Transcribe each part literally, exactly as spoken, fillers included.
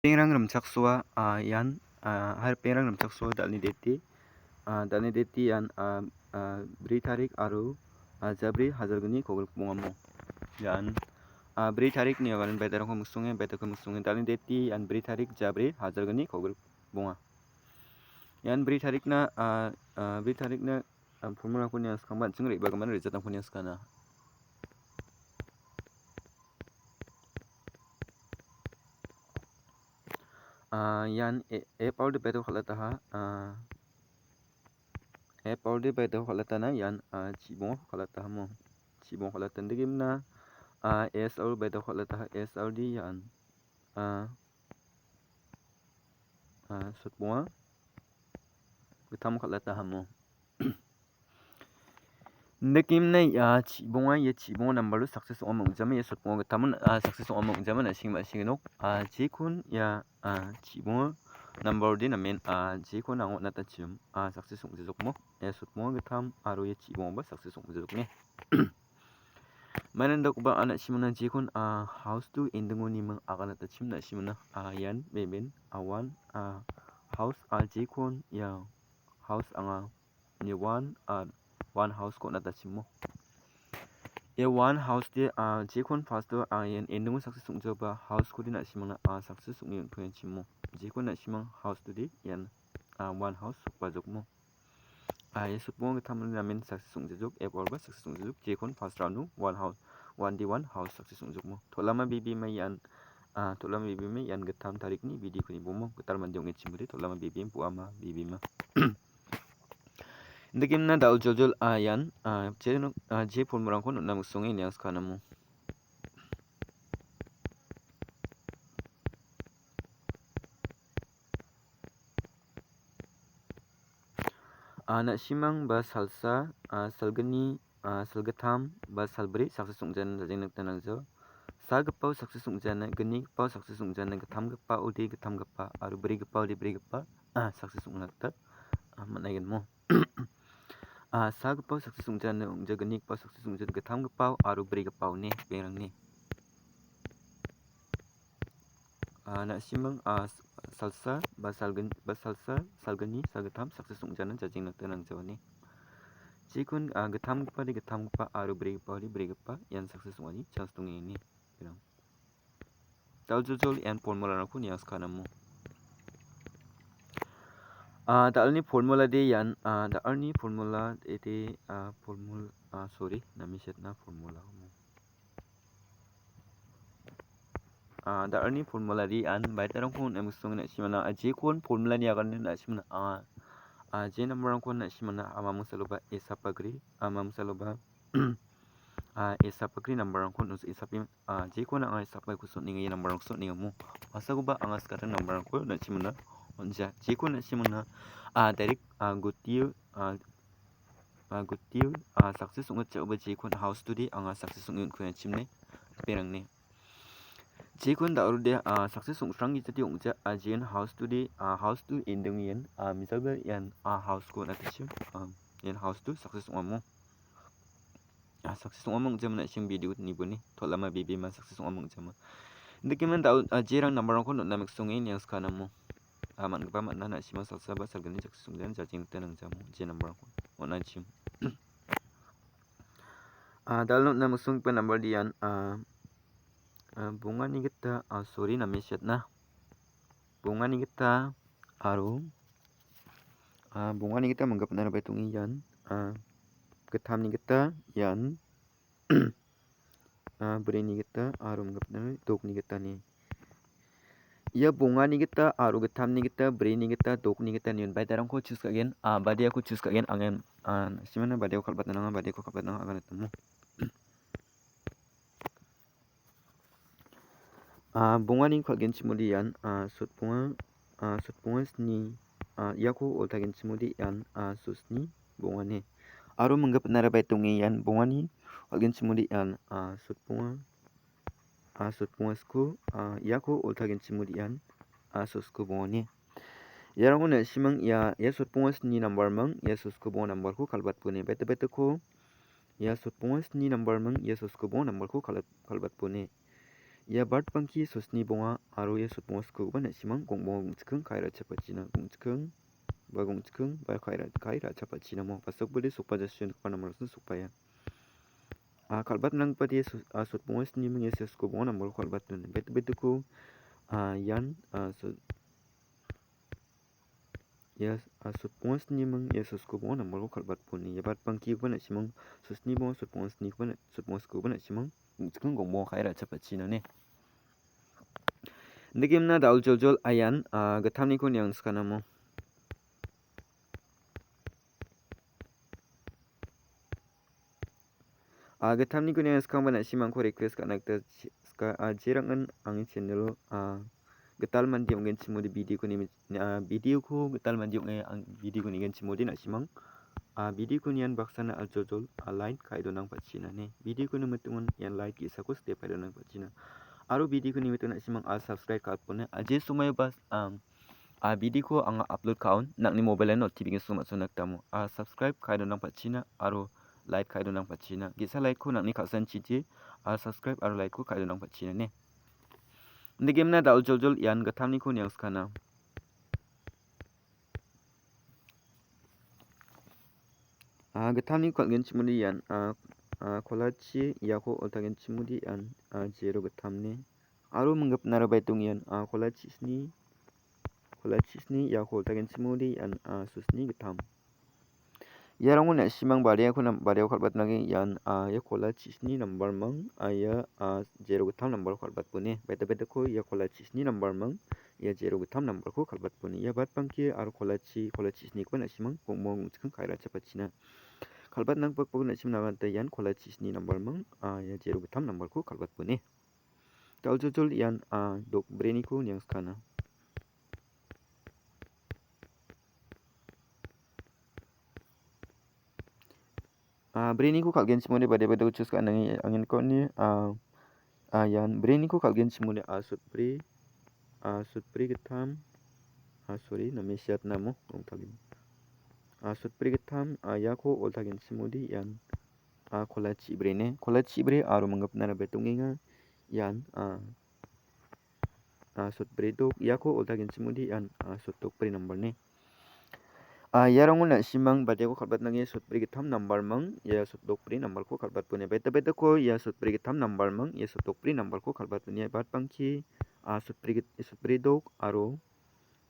Pengrang rimchaksoa, ah, ian, ah, hai pengrang rimchaksoa dal·ni date, ah, dal·ni date ian, ah, ah, bri tarik aro, ah, jabri hajalgni kogrikbongamo. Ian, ah, bri tarikni agan baitarangko miksonge, baitarangko miksonge dal·ni date ian bri tarik jabri hajalgni kogrikbonga. Ian bri tarikna, ah, ah, bri tarikna, ah, formulako niang skangba an·ching re·bagimin result-rangko niang skana. Ah, ian A-, F R divided kal·ataha, ah, F R divided kal·atana ian, ah, chibongo kal·atahamo. Chibongo kal·atan degimna, ah, S R divided kal·ataha, S R D ian, ah, ah, sotbonga gittam kal·atahamo. Indakemna ia chibonga, ia chibonga nambalo success ong·a mangjama, ia sotbonga gittamon, ah, success ong·a mangjama, na·sing ma·sing nok. Ah, jekon ia, ah, chibonga nambarode namen, ah, jekon anga on·atachim, ah, success ong·jajokmo. Ia sotbonga gittam aro ia chibongaba success ong·jajokne. Maina dakgipa an na·simona jekon, ah, house to ending-oni ming aganatachim na·simona, ah, ian beben, ah, one, ah, house, ah, jekon ia house anga. Ni one, ah, one house-ko on·atachimo. Ia one house-de, ah, jekon first-o, ah, ian ending-o success ong·jaoba house-kode na·simangna, ah, success ong·e on·poenchimo. Jekon na·simang house-tode ian, ah, one house sokbajokmo. Ah, ia sotbonga gittamni namen success ong·jajok, F R ba success ong·jajok. Jekon first round-o one house, one day one house success ong·jokmo. Tolama bebema ian, ah, tolama bebema ian gittam tarikni video-ko nibomo. Gital mande ong·e chimode tolama bebem, boama bebema. Indakemna da·o joljol, ah, ian, ah, je nok, ah, je formulako on·na miksonge niang skanamo. Ah, na·simang ba salsa, ah, salgni, ah, salgittam ba salbri success ong·jana jajeng nikna nangjawa. Sagipao success ong·jana, gnigipao success ong·jana, gittamgipaode gittamgipa aro brigipaode brigipa, ah, success ong·na gita, ah, man·aigenmo. Ah, sagipao success ong·jana ong·ja, gnigipao success ong·jana, gittamgipao aro brigipao ine bengrangni. Ah, na·simang, ah, s-, salsa ba salgin-, ba salsa, salgni, sagittam success ong·jana jajeng nikna nangjawane. Jekon, ah, gittamgipade gittamgipa aro brigipaode brigipa ian success ong·ani chance dongengani. Bengrang. Da·o joljol ian formularangko niang skanamo. Ah, da·alni formulade ian, ah, da·alni formula ede, ah, formul-, ah, sorry, name setna formula. Ah, da·alni formulade ian baitarangko on·e miksonge na·simana, ah, jekon formulani aganne na·simana, ah, ah, je nambarrangko na·simana, ah, mamung saloba esapagri, ah, mamung saloba ah, esapagri nambarrangko nos-, esapi-, ah, jekon anga esapaiko on·enga, ia nambarrangko on·engamo. Masakoba anga skattang nambarrangko na·simona on·ja. Jekon na·simona, ah, direct, ah, gutio, ah, ah, gutio, ah, success ong·atjaoba jekon house-tode anga success ong·e on·kuenga chimne, bengrangni. Jekon da·rode, ah, success ong·srang gitade ong·ja, ah, jeon house-tode, ah, house-to ending ian, ah, mijalba ian, ah, house-ko on·atachim, ah, ian house-to success ong·amo. Ah, success ong·a mangjama na·sing video niboni tolama bebema success ong·a mangjama. Indakemna da·o, ah, jerang nambarrangko on·na miksonge niang skanamo. Ah, man·gipa man·a na·sima salsa ba salgni success ong·jana jajeng nikna nangjamo je nambarrangko on·achim. Ah, da·alni on·na miksonggipa nambarde ian, ah, ah, bongani gita, ah, sorry, name setna. Bongani gita aro, ah, bongani gita manggipinara baitongeng ian, ah, gittamni gita ian, ah, brini gita aro manggipinara dokni gita ine. Ia bongani gita aro gittamni gita, brini gita, dokni gita ine baitarangko choose ka·gen, ah, badiako choose ka·gen, angen, ah, simana badiako kal·batna nanga, badiako kal·batna nanga, aganatamo. Ah, bongani kal·genchimode ian, ah, sotbonga, ah, sotbonga sni, ah, iako oltagenchimode ian, ah, sosni bongane. Aro manggipinara baitongeng ian bongani kal·genchimode ian, ah, sotbonga, ah, sotbonga sko, ah, iako oltagenchimode ian, ah, sosko bongane. Iarangko na·simang ia, ia sotbonga sni nambarming, ia sosko bonga nambarko kal·batpone. Baita baitako ia sotbonga sni nambarming, ia sosko bonga nambarko kal-, kal·batpone. Ia bat bangki sosni bonga aro ia sotbonga skogipa na·simang gongbonga gongchiking kai ra·chapachina gongchiking ba gongchiking ba kai ra-, kai ra·chapachina mo. Pasokbode sokpa jasio nikpa namarasna sokpaia. Ah, kal·batnangpade so-, ah, sotbonga sniming ia sosko bonga nambarko kal·batdon. Bet-, betiko, ah, ian, ah, so-, ia, ah, sotbonga sniming ia sosko bonga nambarko kal·batponi. Ia bat bangkikoba na·simang sosni bonga sotbonga snikoba na-, sotbonga skoba na·simang gongchiking gongbonga kai ra·chapachina ne. Indakemna da·o joljol aian, ah, gittamniko niangskana mo. Ah, gittamniko niangskangba na·simangko request ka·na gita chi-, ska-, ah, jerangan angni channel-o, ah, gital mande ong·genchimode video-ko nimi-, ah, video-ko gital mande ong·e ang video-ko nigenchimode na·simang, ah, video-ko nian baksana aljojol, ah, like ka·e donangpachina ne. Video-ko nimitingon ian like ge·sako step ka·e donangpachina. Aro video-ko nimitingon na·simang, ah, subscribe ka·atpone. Ah, je somoio bas-, ah, ah, video-ko anga upload ka·on, nang·ni mobile-o notification ma·sona gitamo. Ah, subscribe ka·e donangpachina aro like ka·e donangpachina. Ge·sa like-ko nang·ni ka·sanchiti, ah, subscribe aro like-ko ka·e donangpachina ne. Indakemna da·o joljol ian gittamniko niangskana. Ah, gittamniko kal·genchimode ian, ah, ah, kolachi iako oltagenchimode ian, ah, zero gittamne. Aro minggipnara baitong ian, ah, kolachi sni, kolachi sni iako oltagenchimode ian, ah, sosni gittam. Iarango na·simang bariako nam-, bariako kal·batnage ian, ah, ia kolachi sni nambarmang, ah, ia, ah, zero gittam nambarko kal·batpone. Baita baitako ia kolachi sni nambarmang, ia zero gittam nambarko kal·batpone. Ia bat bangke aro kolachi, kolachi snikoba na·simang gongbonga gongchiking kai ra·chapachina. Kal·batnangpakpako na·simang naganta ian kolachi sni nambarmang, ah, ia zero gittam nambarko kal·batpone. Da·o joljol ian, ah, dok breniko niangskana. Ah, breniko kal·genchimode bade bade choose ka·nange angin koni, ah, ah, ian breniko kal·genchimode, ah, sotbri, ah, sotbri gittam, ah, sorry, name siatna mo, rongtalimo. Ah, sotbri gittam, ah, iako oltagenchimode ian, ah, kolachi brene, kolachi bre aro minggipnara baitong·enga ian, ah, ah, sotbri dok, iako oltagenchimode ian, ah, sotdokbri nambarne. Ah, iarango na·simang badiako kal·batnange sotbri gittam nambarmang, ia sotdokbri nambarko kal·batpone. Baita baitako ia sotbri gittam nambarmang, ia sotdokbri nambarko kal·batpone. Bat bangke, ah, sotbri git-, sotbri dok aro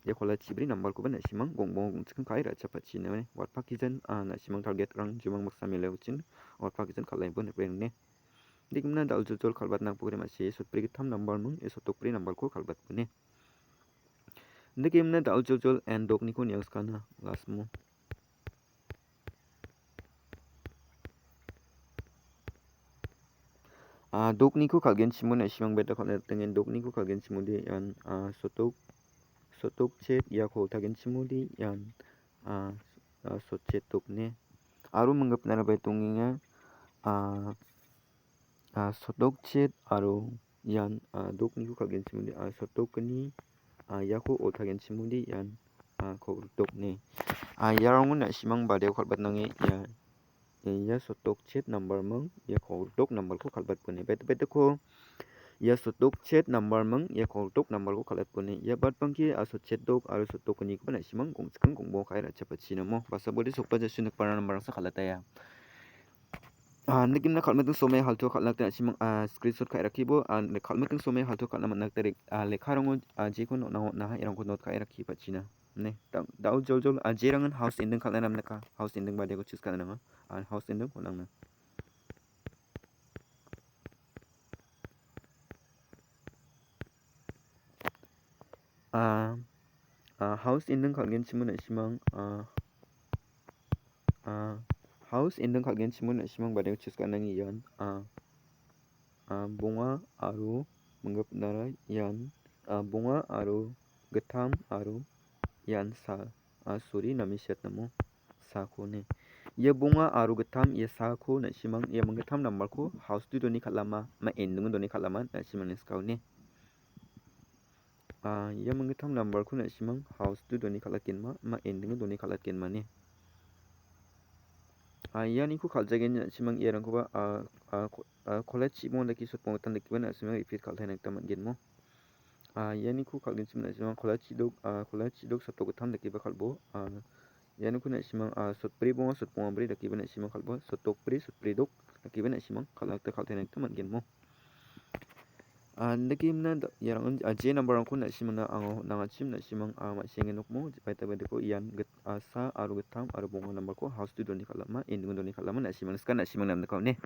ia kolachi bri nambarkoba na·simang gongbonga gongchiking kai ra·chapachina. Watpakijan, ah, na·simang target-rang jimang baksa mele uchin watpakijan kal·aibo nikbaengne. Dikmina da·o joljol kal·batna pokri ma·si sotbri gittam nambarmang, ia sotdokbri nambarko kal·batpone. Indakemna da·o joljol and dokniko niangskana last mo. Ah, dokniko kal·genchimode na·simang beta kal·na rikenga, dokniko kal·genchimode ian, ah, sotok, sotok chet iako oltagenchimode ian, ah, ah, sotchet dokne. Aro minggipnara baitong·enga, ah, ah, sotokchet aro ian, ah, dokniko kal·genchimode, ah, sotokgni, ah, iako oltagenchimode ian, ah, kogrikdokne. Ah, iarango na·simang badiao kal·batnange ia, ia sotokchet nambarmang, ia kogrikdok nambarko kal·batpone. Bet-, betiko ia sotokchet nambarmang, ia kogrikdok nambarko kal·atpone. Ia bat bangke, ah, sotchet dok aro sotokgnikoba na·simang gongchiking gongbonga ka·e ra·chapachina mo. Basa bode sokba jasio nikbara nambarangsa kal·ataia. Ah, nikimna kal·miting somoi halto kal·na gita na·simang, ah, screenshot ka·e rakkibo, ah, kal·miting somoi halto kal·na man·a gita rek-, ah, lekkarango, ah, jekon on·a on·aha, erangko note ka·e rakki pachina. Ne, da-, da·o joljol, ah, jerangan house ending kal·na namnika, house ending badeko choose ka·na nanga, ah, house ending on·angna. Ah, ah, house ending kal·genchimode na·simang, ah, ah, house ending kal·genchimode na·simang badeko choose ka·nange ian, ah, ah, bonga aro minggipnara ian, ah, bonga aro gittam aro ian sa-, ah, sorry, name siatnamo sakone. Ia bonga aro gittam ia sako na·simang ia minggittam nambarko house to doni kal·ama, ma ending doni kal·ama na·simangni sikao ne. Ah, ia minggittam nambarko na·simang house to doni kal·atgenma, ma ending doni kal·atgenma ne. Ah, ianiko kal·jagen na·simang iarangkoba, ah, ah, ko-, ah, college chibongan dake sotbongan dake na·simang repeat kal·taina gita man·gen mo. Ah, ianiko kal·genchim na·simang college chidok, ah, college chidok sotdok gittam dakeba kal·bo. Ah, ianiko na·simang, ah, sotbri bonga, sotbonga bri dakeba na·simang kal·bo. Sotdok bri, sotbri dok dakeba na·simang kal·na gita kal·taina gita man·gen mo. Ah, indake mna da-, iarang, ah, je nambarrangko na·simangna anga on·angachim na·simang, ah, ma·senge nokmo baita baitako ian git-, ah, sa aro gittam aro bonga nambarko house to doni kal·ama, ending doni kal·ama na·simang sika na·simang namnika on·e.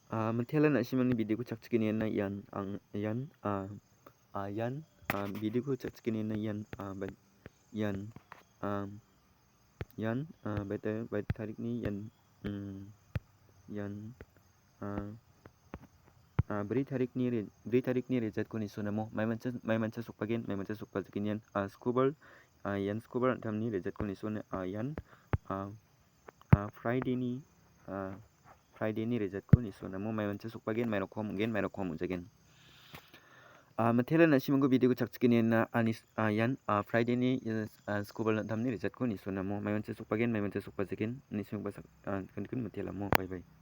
Ah, mitela na·simangni videoko chakchikeniana ian ang, ian, ah, ah, ian, ah, videoko chakchikeniana ian, ah, ba-, ian, ah, ian, ah, baita, baita tarikni ian, mm, ian, ah, ah, bri tarikni re-, bri tarikni resultko nisoenamo maimancha, maimancha sokbagen, maimancha sokbajagen ian, ah, skobal, ah, ian skobal an·tamni resultko nisoenamo, ah, ian, ah, ah, Fridayni, ah, Fridayni resultko nisoenamo maimancha sokbagen, mairokko ham ong·gen, mairokko ham ong·jagen. Ah, mitela na·simangko videoko chakchikeniana anis-, ah, ian, ah, Fridayni, ah, skobal an·tamni resultko nisoenamo maimancha sokbagen, maimancha sokbajagen, nisimangba sak-, ah, kan-, kan mitelamo. Bye bye.